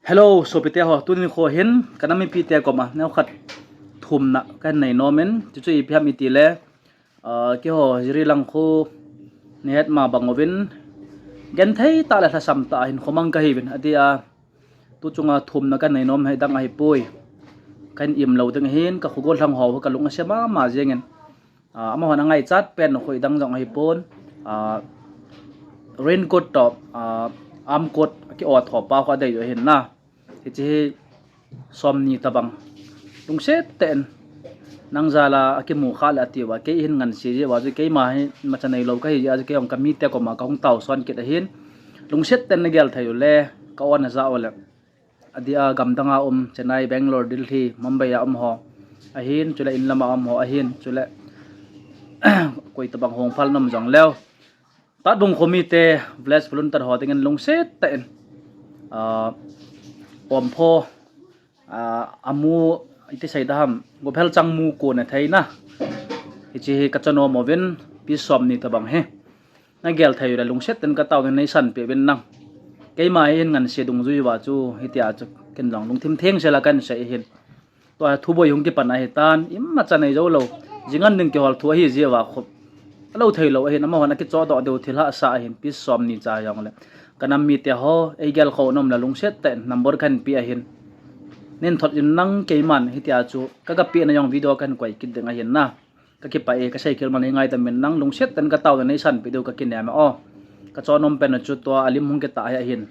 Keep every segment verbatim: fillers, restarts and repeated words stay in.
Hello, sopite ho, tunin kho hin kanam mipite koma neokhat thumna kahin nei nom in, chuchu ipi ham itile, ah, keiho Jiribam lang khu nahet ma bang uvin, genthei tah le lhasam tah a hinkho mang kahiuvin, adia, tu chunga thumna kahin nei nom hi dang ahipoi. Kahin im lou ding ahin, kakho gollhang ho, kalung ase mama jengin. Ah, amahon angaichat pen khu idang jong ahipon. Ah, raincoat toh, ah, arm coat aki-o tho pa khu adei u ahin na. Hiche hi somni tobang. Lungset tah in. Nang jal a akimu kha le atiuva, kei hin ngansi jeh uva chu keima hi imacha neilou kahi jeh a chu kei jong kamite koma kahung taoson kit ahin. Lungset tah in nagel thei ule, ka-o naja ule. Adia gamdang a um, Chennai, Bangalore, Delhi, Mumbai a um ho ahin, chule inlam a um ho ahin, chule koi tobang hung phal nom jongleu, Tatbung khomite, village volunteer ho dingin lungset tah in, ah, ompho, ah, amu, iti sei daham, gophel chang mu kona theina. Hiche hi kacha nom uvin, piece somni tobang hi nagel thei ule lungset tah in katao in neisanpeh uvin lang. Keima hi hin ngansi dungjui uva chu hitia chu ken jong lungthim thengsel a kahin sei ahin. Tua thuboi hung kipan ahitan, imacha nei joulou. Jingan ding kihol thu ahi jeh uva khop alou theilou ahin, amahon akichohdoh diu thil hahsa ahin, piece somni cha jongle. Kanam mite ho, eigel khom nom le lungset tah in number kahin pe ahin. Neithot in lang keiman hitia chu kagapeh na jong video kahin koi kit ding ahin na. Kakipah e, kasei khel man e, ngaidam in lang, lungset tah in katao in neisanpeh diu kakinem e o. Kachoh nom pen chu tua alim hung kitah hi ahin.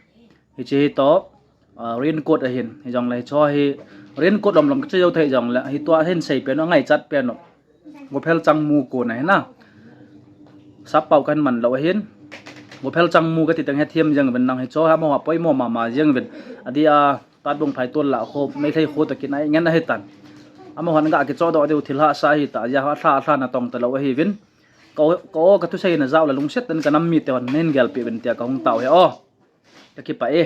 Hiche hi toh, ah, raincoat ahin. Hijongle hicheho hi raincoat lomlom kache jou thei jongle, hitua hin sei pen u, angaichat pen u, gophel chang mu kona hina. Sappao kahin man lou ahin. Gophel chang mu kati teng hethem jeng uvin lang, hicheho hi amaho poimo mama jeng uvin. Adia, Tatbung phaitol lah khu, Meitei khu toh kinai ngen ahitan. Amahon ga kichohdoh diu thil hahsa ahita jeh a, alha alha natong talou ahiuvin. Ka-o, ka-o kathusei naja ule lungset tah in kanam mite hon neihin gelpeh uvin tia kahung tao hi o. Kakipah e.